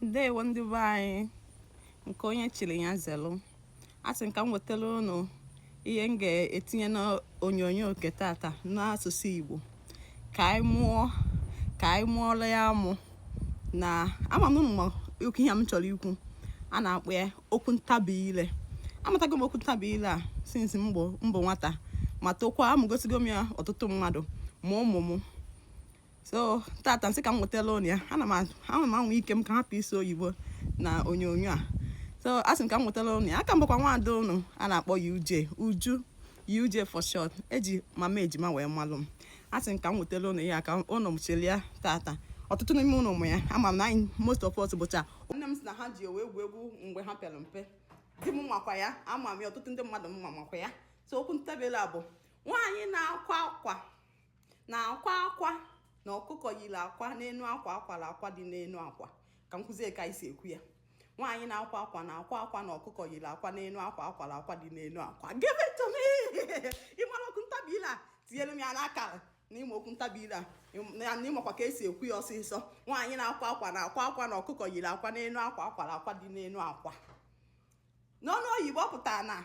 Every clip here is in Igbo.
Ndewo ndị be anyị. Nke onye chiri ya zelụ. Asị m ka m wetara unu ihe m ga-etinye n'onyonyo nke tata n'asụsụ Igbo ka anyị mụọ, ka anyị mụọrọ ya amụ. Na ama m unu ma okwu ihe m chọrọ ikwu a na-akpọ ya okwu ntabi ire. Amatago m okwu ntabi ire a since m bụ nwata, ma tokwa amụgosigo m ya ọtụtụ mmadụ, ma ụmụ m. So tata m sị ka m wetara unu ya. Ana m anwa ike m ka hapụ ịsụ oyibo na onyonyo a. So asị m ka m wetara unu ya. Aka m bụkwa nwaada unu a na-akpọ UJ, Uju, UJ for short. Eji mama ejima wee malụ m. Asị m ka m wetara unu ya ka unu chelia tata. Ọtụtụ n'ime unu mụ ya, ama m na anyị most of us bụcha nne m sị na ha ji ewe egwu egwu mgbe ha pere mpe. Di m makwa ya, ama m ya, ọtụtụ ndị mmadụ m makwa ya. So okwu ntabi ire a bụ nwaanyị na-akwa akwa na-akwa akwa na ọkụkọ yiri akwa n'enu akwa akwara akwa dị n'enu akwa. Ka m kwuzie ka anyị si ekwu ya. Nwaanyị na-akwa akwa na-akwa akwa na ọkụkọ yiri akwa n'enu akwa akwara akwa dị n'enu akwa. Give it to me. Ị mara okwu ntabi ire a, tinyere m ya n'akara na ị ma okwu ntabi ire a, na ị makwa ka esi ekwu ya ọsịsọ. Nwaanyị na-akwa akwa na-akwa akwa na ọkụkọ yiri akwa n'enu akwa akwara akwa dị n'enu akwa. N'ọnụ oyibo ọ pụtara na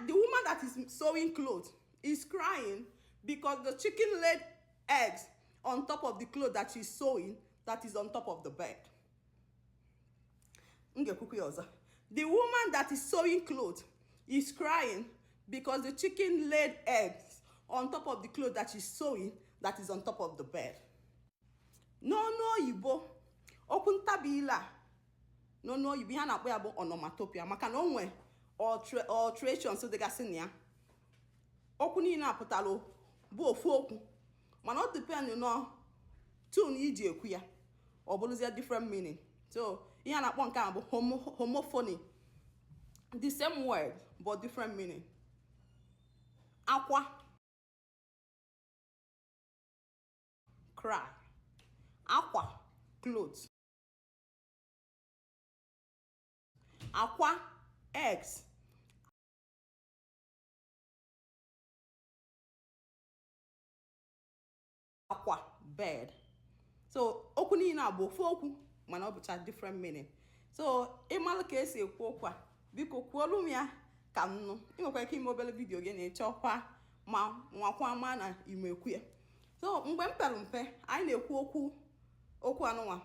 the woman that is sewing clothes is crying because the chicken laid eggs on top of the cloth that she's sewing that is on top of the bed. M ga-ekwukwa ya ọzọ. The woman that is sewing clothes is crying because the chicken laid eggs on top of the cloth that she's sewing that is on top of the bed. N'ọnụ oyibo, okwu ntabi ile a n'ọnụ oyibo ihe a na-akpọ ya bụ onomatopoeia, maka na o nwee alterations dịgasị na ya. Okwu niile apụtara bụ ofu okwu, mana ọ depend na tune iji ekwu ya, ọ bụrụzie different meaning. So ihe a na-akpọ nke a bụ homophony, the same word but different meaning. Akwa, cry. Akwa, clothes. Akwa, eggs. Akwa, bed. So okwu niile a bụ ofu okwu, mana ọ bụcha different meaning. So ịmalụ ka esi ekwu okwu a, biko kwuolu m ya ka m nụ. Ị nwekwa ike ime obere vidiyo gị na ịchọkwa ma nwakwa ma na ime ekwu ya. So mgbe m pere mpe, anyị na-ekwu okwu okwu anụnwa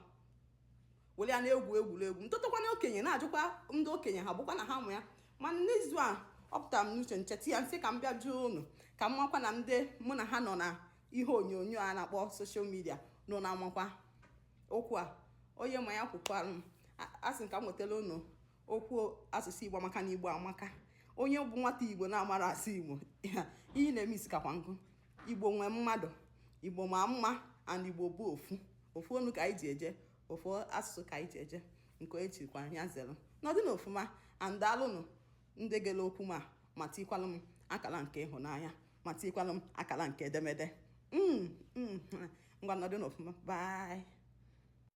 were ya na-egwu egwuregwu. Ntụtụkwa na okenye na-ajụkwa ndị okenye ha bụkwa na ha mụ ya. Mana n'izu a ọ pụtara m n'uche, ncheta ya, nsị ka m bịa jụọ unu, ka m makwa na ndị mụ na ha nọ na ihe onyonyo a na-akpọ social media nọ na amakwa okwu a. Onye ma ya kwukwara m. Asị m ka m wetara unu okwu asụsụ Igbo, maka na Igbo amaka. Onye bụ nwata Igbo na-amara asụ Igbo, ihe na-eme isi kakwa nkụ. Igbo nwee mmadụ, Igbo ma mma, and Igbo bụ ofu ofu onu ka anyị ji eje, ofu asụsụ ka anyị ji eje. Nke onye chikwa ya zere nọdụ n'ofuma. And daalụnụ ndị gere okwu ma ma tikwalụ m akara nke ịhụnanya, ma tikwalụ m akara nke edemede. Ngwa, nọdụ n'ofuma. Bye.